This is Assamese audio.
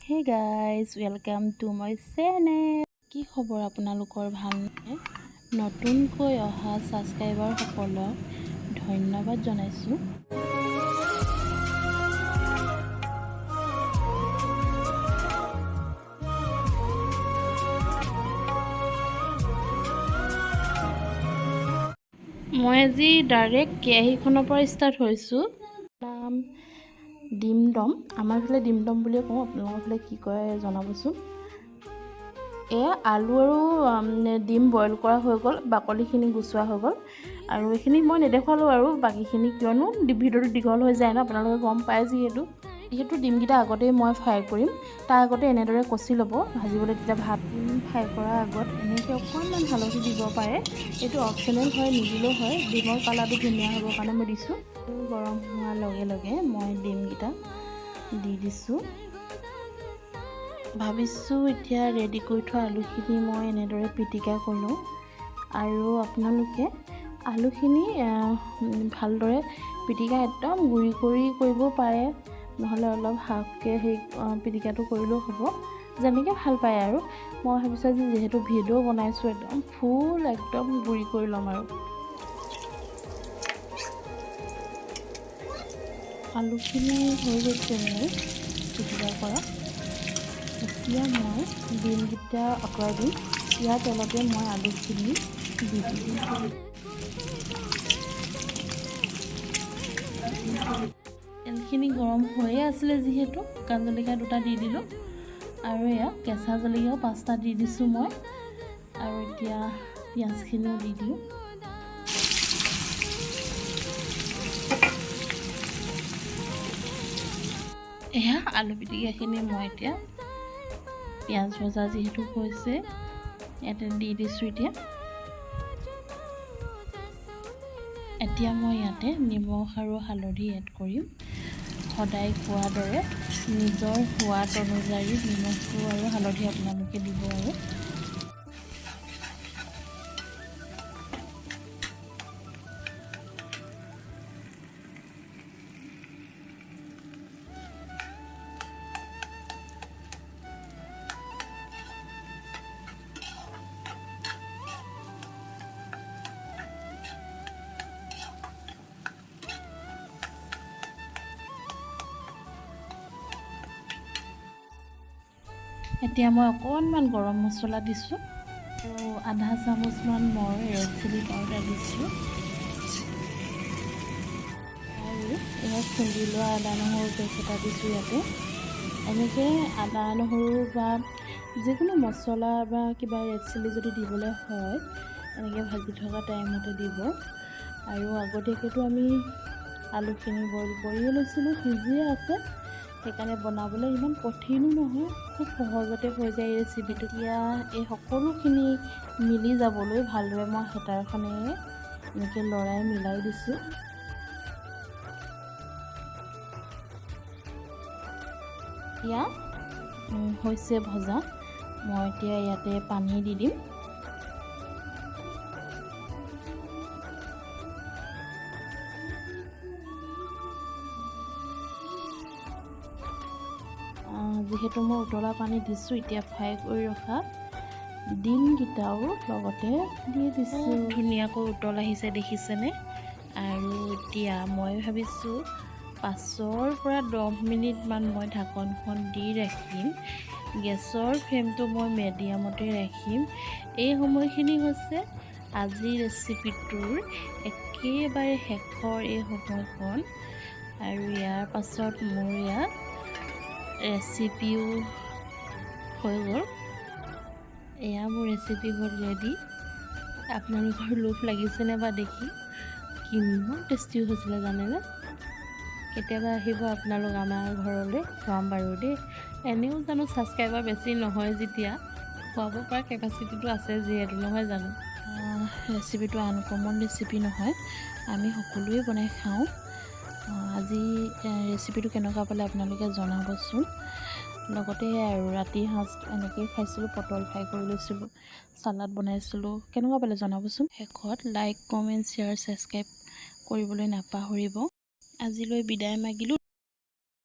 Hey guys, welcome to my channel. কি খবৰ আপোনালোকৰ? ভালনে? নতুনকৈ অহা ছাবস্ক্ৰাইবাৰসকলক ধন্যবাদ জনাইছোঁ। মই আজি ডাইৰেক্ট কেৰাহীখনৰ পৰা ষ্টাৰ্ট হৈছোঁ। নাম ডিম দম। আমাৰ ফালে ডিম দম বুলিয়ে কওঁ, আপোনালোকৰ ফালে কি কয় জনাবচোন। এয়া আলু আৰু ডিম বইল কৰা হৈ গ'ল, বাকলিখিনি গুচোৱা হৈ গ'ল আৰু এইখিনি মই নেদেখুৱালোঁ আৰু বাকীখিনি, কিয়নো ভিডিঅ'টো দীঘল হৈ যায় ন, আপোনালোকে গম পায়। যিহেতু ডিমকেইটা আগতেই মই ফ্ৰাই কৰিম, তাৰ আগতে এনেদৰে কচি ল'ব, ভাজিবলৈ তেতিয়া ভাত। ফ্ৰাই কৰাৰ আগত এনেকৈ অকণমান হালধি দিব পাৰে। এইটো অপশ্যনেল হয়, নিদিলেও হয়। ডিমৰ কালাৰটো ধুনীয়া হ'বৰ কাৰণে মই দিছোঁ। গৰম হোৱাৰ লগে লগে মই ডিমকেইটা দি দিছোঁ। ভাবিছোঁ এতিয়া ৰেডি কৰি থোৱা আলুখিনি মই এনেদৰে পিটিকা কৰি লওঁ। আৰু আপোনালোকে আলুখিনি ভালদৰে পিটিকা একদম গুড়ি কৰি কৰিব পাৰে, নহ'লে অলপ হাফকৈ সেই পিটিকাটো কৰিলেও হ'ব, যেনেকৈ ভাল পায়। আৰু মই ভাবিছোঁ আজি যিহেতু ভিডিঅ' বনাইছোঁ, একদম ফুল একদম গুড়ি কৰি ল'ম। আৰু আলুখিনি হৈ গৈছে মোৰ পিটিকা কৰা। এতিয়া মই ডিমকেইটা আঁতৰাই দিম। ইয়াৰ তেলতে মই আলুখিনি দি দিম। তেলখিনি গৰম হৈয়ে আছিলে যিহেতু, শুকান জলকীয়া দুটা দি দিলোঁ আৰু এয়া কেঁচা জলকীয়াও পাঁচটা দি দিছোঁ মই। আৰু এতিয়া পিঁয়াজখিনিও দি দিওঁ। এয়া আলু পিটিকাখিনি মই এতিয়া পিঁয়াজ ভজা যিহেতু হৈছে, ইয়াতে দি দিছোঁ এতিয়া। এতিয়া মই ইয়াতে নিমখ আৰু হালধি এড কৰিম। সদায় খোৱাৰ দৰে নিজৰ সোৱাদ অনুযায়ী নিমখটো আৰু হালধি আপোনালোকে দিব। আৰু এতিয়া মই অকণমান গৰম মছলা দিছোঁ আৰু আধা চামুচমান মই ৰেড চিলি পাউডাৰ দিছোঁ আৰু এয়া খুন্দি লোৱা আদা নহৰু পেষ্ট এটা দিছোঁ ইয়াতে। এনেকৈ আদা নহৰু বা যিকোনো মছলা বা কিবা ৰেড চিলি যদি দিবলৈ হয়, এনেকৈ ভাজি থকা টাইমতে দিব। আৰু আগতীয়াকৈতো আমি আলুখিনি বইল কৰিয়ে লৈছিলোঁ, সিজিয়ে আছে, সেইকাৰণে বনাবলৈ ইমান কঠিনো নহয়, খুব সহজতে হৈ যায় এই ৰেচিপিটো। এতিয়া এই সকলোখিনি মিলি যাবলৈ ভালদৰে মই হেতাৰখনেৰে এনেকৈ লৰাই মিলাই দিছোঁ। এতিয়া হৈছে ভজা। মই এতিয়া ইয়াতে পানী দি দিম। যিহেতু মই উতলা পানী দিছোঁ, এতিয়া ফ্ৰাই কৰি ৰখা ডিমকেইটাও লগতে দি দিছোঁ। ধুনীয়াকৈ উতল আহিছে, দেখিছেনে? আৰু এতিয়া মই ভাবিছোঁ 5ৰ পৰা 10 মিনিটমান মই ঢাকনখন দি ৰাখিম। গেছৰ ফ্লেমটো মই মিডিয়ামতে ৰাখিম। এই সময়খিনি হৈছে আজিৰ ৰেচিপিটোৰ একেবাৰে শেষৰ এই সময়কণ। আৰু ইয়াৰ পাছত মোৰ ইয়াত ৰেচিপিও হৈ গ'ল। এয়া মোৰ ৰেচিপি হ'ল ৰেডি। আপোনালোকৰ লোভ লাগিছেনে বা দেখি? কিমান টেষ্টি হৈছিলে জানেনে? কেতিয়াবা আহিব আপোনালোক আমাৰ ঘৰলৈ, খুৱাম বাৰু দেই। এনেও জানো ছাবস্ক্ৰাইবাৰ বেছি নহয় যেতিয়া, খুৱাব পৰা কেপাচিটিটো আছে যিহেতু, নহয় জানো? ৰেচিপিটো আনকমন ৰেচিপি নহয়, আমি সকলোৱে বনাই খাওঁ। আজি ৰেচিপিটো কেনেকুৱা পালে আপোনালোকে জনাবচোন। লগতে আৰু ৰাতি সাঁজ এনেকৈয়ে খাইছিলোঁ, পটল ফ্ৰাই কৰি লৈছিলোঁ, চালাড বনাইছিলোঁ। কেনেকুৱা পালে জনাবচোন। শেষত লাইক, কমেণ্ট, শ্বেয়াৰ, ছাবস্ক্ৰাইব কৰিবলৈ নাপাহৰিব। আজিলৈ বিদায় মাগিলোঁ।